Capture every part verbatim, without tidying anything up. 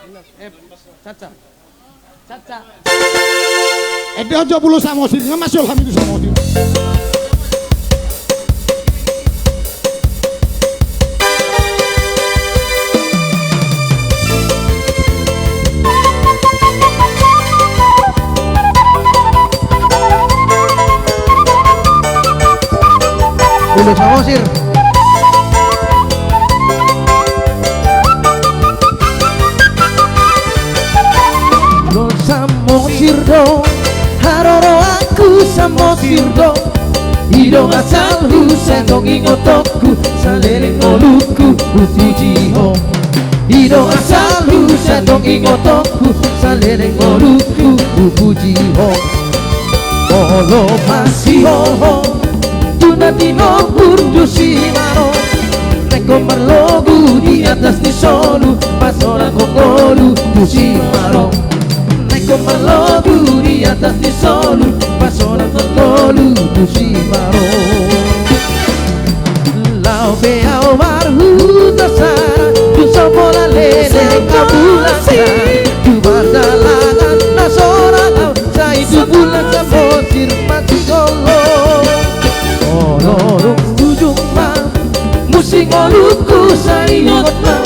Eh, caca. Caca. Ende on jo Pulo Samosir, nga masuk hami tu Samosir. Pulo Samosir. Pulo Samosir do, haroroanku Samosir do. I do asalhu, sai adong ingotonku, saleleng ngolungku hupuji ho. I do asalhu, sai adong ingotonku, saleleng ngolungku hupuji ho. Molo masihol ho tu na tinohur tu Simarong, naeng ho marlogu di atas ni solu, pasoranghon ngolu tu Simarong. Naeng ho marlogu di atas ni solu, pasoranghon ngolu tu Simarong. Laho pe ahu marhuta sara, tu so pola leleng ahu mulak sara, tu pardalangan na so ragam, sai tu Pulo Samosir masihol ho. Molo dung ujung ma, muse ngolungku sai ingot ma,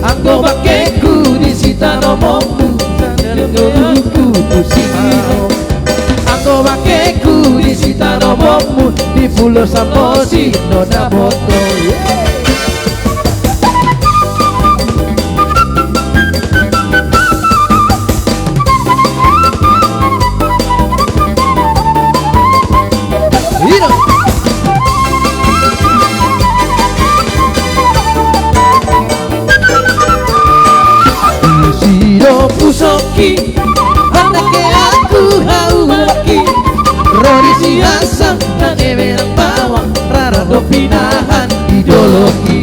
anggo bangkengku disi tanomonmu, saleleng ngolungku tu Simarong. Anggo bangkengku disi tanomonmu, di Pulo Samosir do dapot ho. Ira. Disi do pusokki, anak e angku haumangki. Ro disi hasang nang emerang bawang, rara do pinahan di dolokki.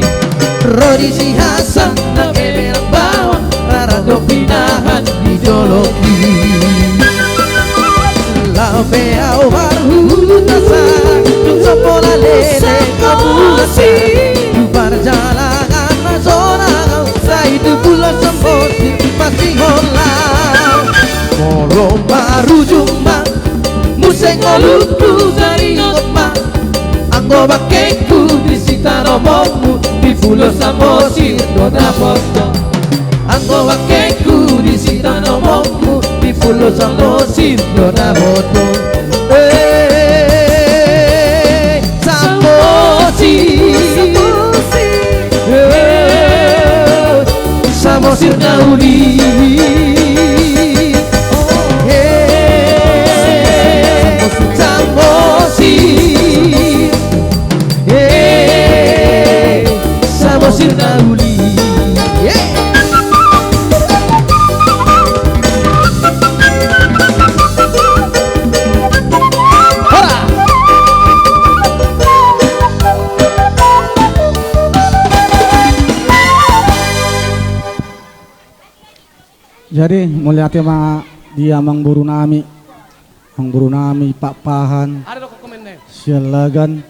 Ro disi hasang nang emerang bawang, rara do pinahan di dolokki. Laho pe ahu marhuta sara, tu so pola leleng ahu mulak sara, tu pardalangan na so ragam, sai tu Pulo Samosir masihol ho. Molo marujung ma, muse ngolungku sai ingot ma, anggo bangkengku disi tanomonmu, di Pulo Samosir do dapot ho. Anggo bangkengku disi tanomonmu, di Pulo Samosir do dapot ho. Eh, Samosir. Eh, Samosir na uli. Eh, Samosir. Eh, Samosir na uli. Eh. Hora. Jadi, mauliate ma di amangboru nami, amangboru nami Pakpahan, Siallagan,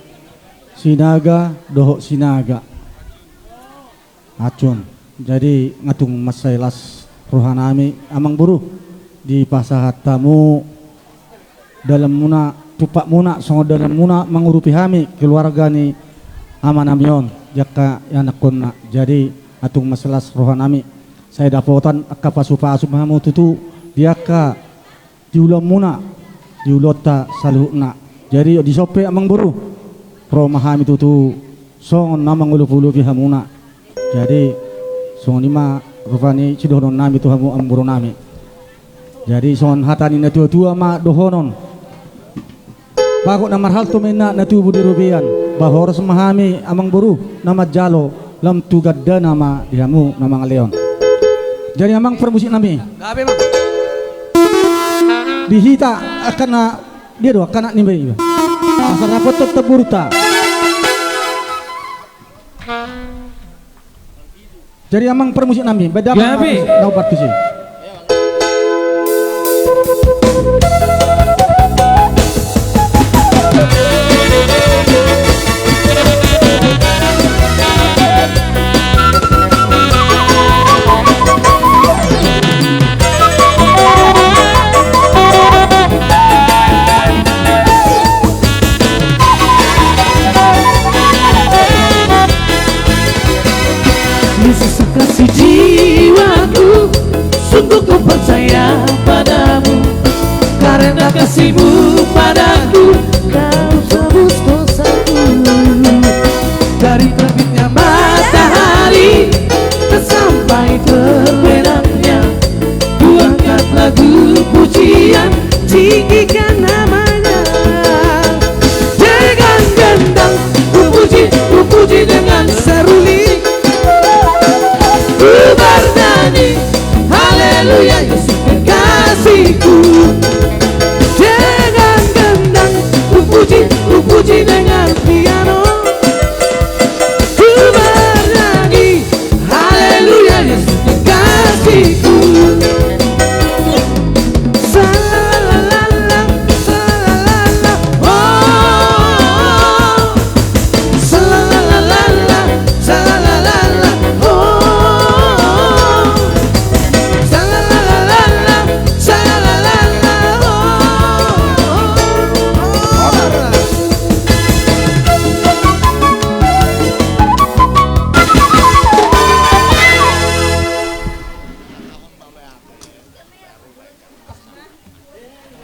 Sinaga, dohot Sinaga. Acun. Jadi, nga tung mansai las roha nami, amangboru, dipasahat hamu dalanmuna, tumpakmuna, songon dalanmuna mangurupi hami, keluarga ni ama nami on, di angka ianakkonna. Jadi, nga tung mansai las roha nami, sai dapotan angka pasupasu ma hamu tutu, di angka di ulaonmuna, di ulaonta saluhutna. Jadi, dison pe amangboru, ro ma hami tutu, songon na mangolopolopi hamuna. Jadi, songon i ma rupani sidohonon nami tu hamu amangboru nami. Jadi, songon hata ni natuatua ma dohonon. Bagot na marhalto ma inna na tubu di robean. Ba horas ma hami amangboru na manjalo, lam tu gandana ma di hamu na mangalehon. Jadi amang parmusik nami. Gabe ma. Di hita angka na dia do, angka na nimba iba. Asa dapothon tamborunta. Jadi amang parmusik nami, beda amang. Gabe. Na umpat tusi. Kasih-Mu padaku, Kau tebus dosaku. Dari terbitnya matahari sampai terbenamnya, ku angkat lagu pujian, tinggikan nama-Nya. Dengan gendang ku puji, ku puji dengan seruling, ku bernyanyi, haleluya, Yesus kekasihku. Dengan gendang ku puji, ku puji dengan piano, ku bernyanyi, haleluya, Yesus kekasihku. Salalalala, salalalala, oh. Salalalala, salalalala, oh. Salalalala, salalalala, oh.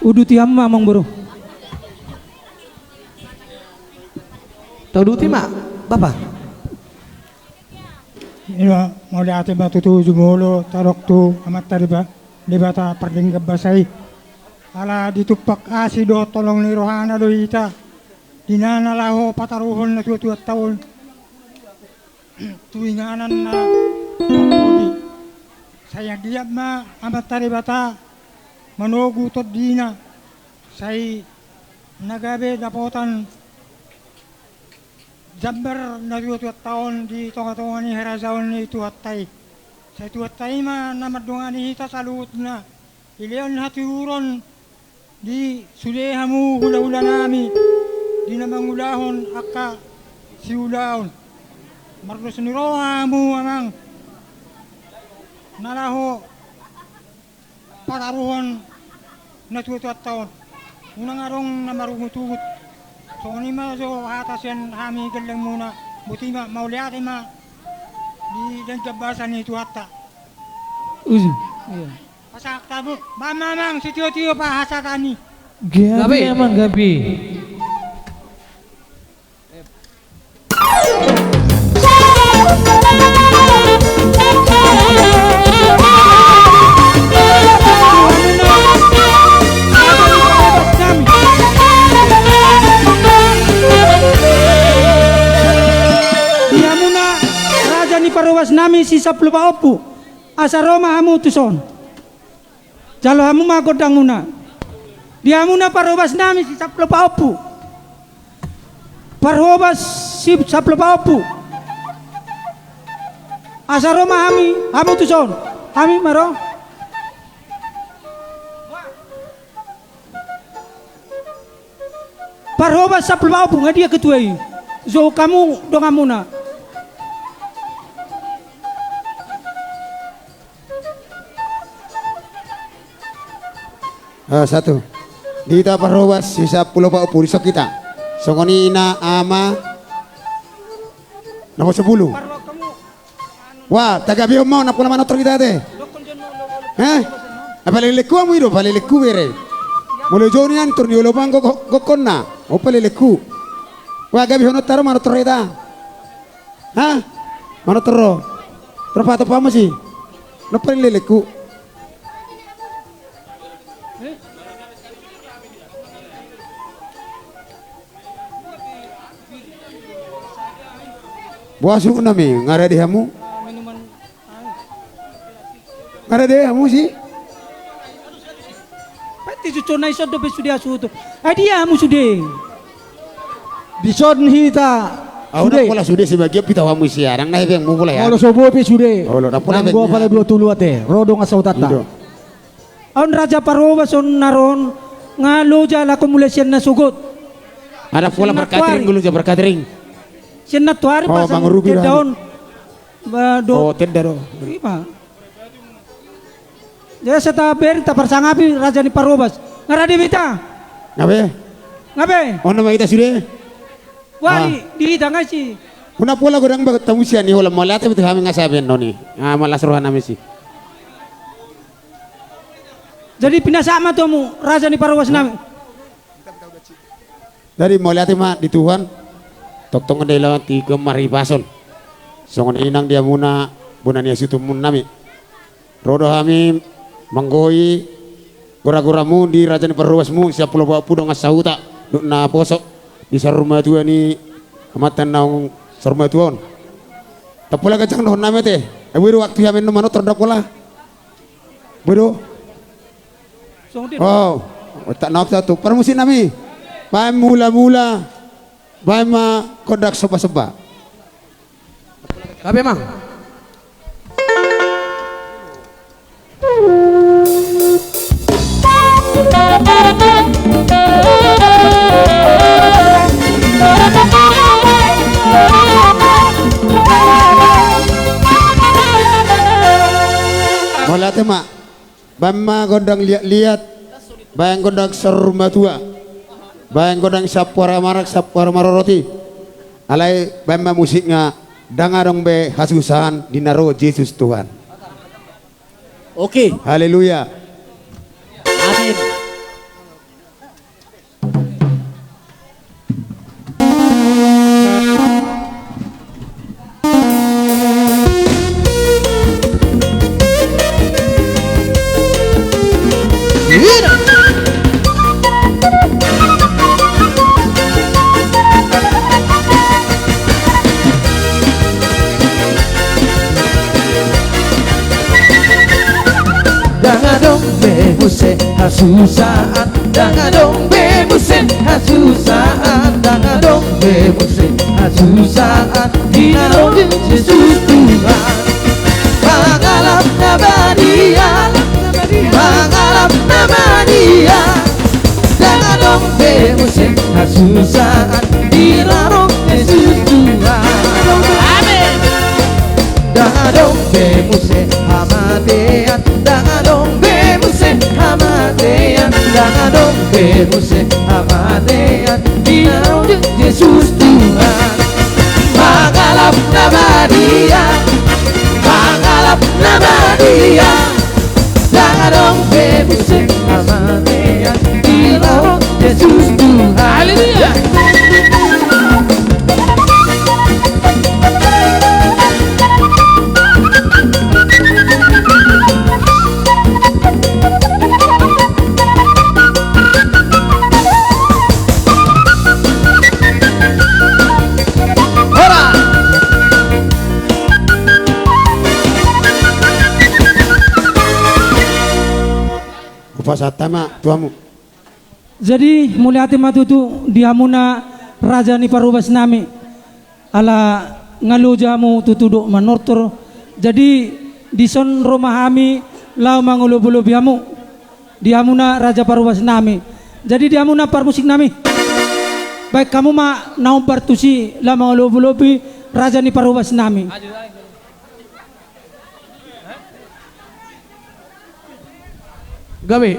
Uduti hamu ma, amangboru. Tauduti ma, Bapa. Ia, mauliate ma tutu jumolo tadok tu Amanta Deba-, Debata pardenggan basa i. Ala ditumpak asi dohot holong ni rohana do hita, di na na laho pataruhon natuatuanta on tu inganan na marpudi. Sai anggiat ma Amanta Debata manogu tondina, sai na gabe dapotan jambar natuatuanta on di tongatonga ni harajaon ni Tuhanta i. Sai Tuhanta i ma na mandongani hita saluhutna, dilehon hatiuron di sude hamu hulahulanami, di na mangulahon angka siulaon. Mardos ni roha hamu, amang, na laho pataruhon natuatuanta on. Unang adong na marugutugut. Songon i ma jo hata sian hami gellengmuna. Boti ma, mauliate ma di denggan basa ni Tuhanta. Uju. Iya. Pasahat hamu, bam, amang, sitiotio pasahat hami. Gabe, gabe, amang, gabe. Di hamuna raja ni parhobas nami si sampulu opat ompu. Asa ro ma hamu tuson. Jalo hamu ma gondangmuna. Di hamuna parhobas nami si sampulu opat ompu. Parhobas si sampulu opat ompu. Asa ro ma hami, hamu tuson. Hami ma ro. Parhobas sampulu opat ompu, nga dia ketua i? Jou hamu donganmuna. Ah, satu. Di hita parhobas si sampulu opat ompu, dison hita. Songon i na ama. Nomor sepuluh. Wah, tagabehon ma on, ndang pola manortor hita ate. Hah? Apa lelengku hamu i do, apa lelengku bere. Molo jou nian tor ni oloan gokkonna. Apa lelengku. Wah, gabehon on, taro manortor hita. Hah? Manortor ro. Tor patok hamu si. Ndang pola lelengku. Boha suhut nami, nga rade hamu? Nga rade hamu si? Pasti sucona ison dope sude asuhuton. Ai dia hamu sude? Dison hita. Au sude. Ndang pola sude sebagian pitau hamu isi arang na hepengmu pola ya. Molo so boi pe sude. Olo, ndang pola hepengmu. Nanggo pala dua tolu ate. Ro dongan sahuta. Ido. On raja parhobas on na ro on, nga loja laho mulai sian na sogot. Ada pola parkatering, loja parkatering. Sian na tuari. Oh, pasang tenda on. Ba, do. Oh, tenda do. Ima. Jadi sata beri ta parsangapi raja ni parhobas. Nga rade be hita? Nga be? Nga be? On nama hita sude. Wah, di hita nga si. Huna pola godang bagot tamu sian i holan mauliate be tu hami nga sabe noni. Ah, malas roha nami si. Jadi pinasahat ma tu hamu raja ni parhobas nami. Jadi mauliate ma di Tuhan. Tongtong do i laho tu paribason. Songon i nang di hamuna bona ni hasuhuton nami. Ro do hami manggohi goragoramu di raja ni parhobasmu sian Pulo Baoa, dongan sahuta dohot naposo di saur matua ni amanta naung saur matua on. Ndang pola ganjang dohonon nami ate. Ai boi do waktu i, hami annon manortor, ndang pola. Boi do. Oh, otak na satu. Parmusik nami. Baen mulamula. Baen ma gondang sombasomba. Gabe ma. Mauliate ma. Baen ma gondang liatliat. Baen gondang saur matua. Baen gondang sampur maranggi, sampur maroroti. Alai baen ma musikna, Ndang Adong Be Hasusaan di na ro Jesus Tuhan. Oke. Haleluya. Amin. Ndang adong be muse hasusaan, ndang adong be muse hasusaan, ndang adong be muse hasusaan di na ro Jesus Tuhan. Mangalap na badia, mangalap na badia. Ndang adong be muse hasusaan di na ro Jesus Tuhan. Amin. Ndang adong be muse hamatean, ndang adong be muse hamatean, ndang adong be muse hamatean di na ro Jesus Tuhan. Mangalap na badia, mangalap na badia. Ndang adong be muse hamatean di na ro Jesus Tuhan. Haleluya. Horas. Hupasahat hami ma tu hamu. Jadi mauliate ma tutu di hamuna raja ni parhobas nami. Ala nga loja hamu tutu dohot manortor. Jadi dison ro ma hami laho mangolobolobi hamu. Di hamuna raja parhobas nami. Jadi di hamuna parmusik nami. Baen hamu ma na hombar tusi laho mangolobolobi raja ni parhobas nami. Gabe.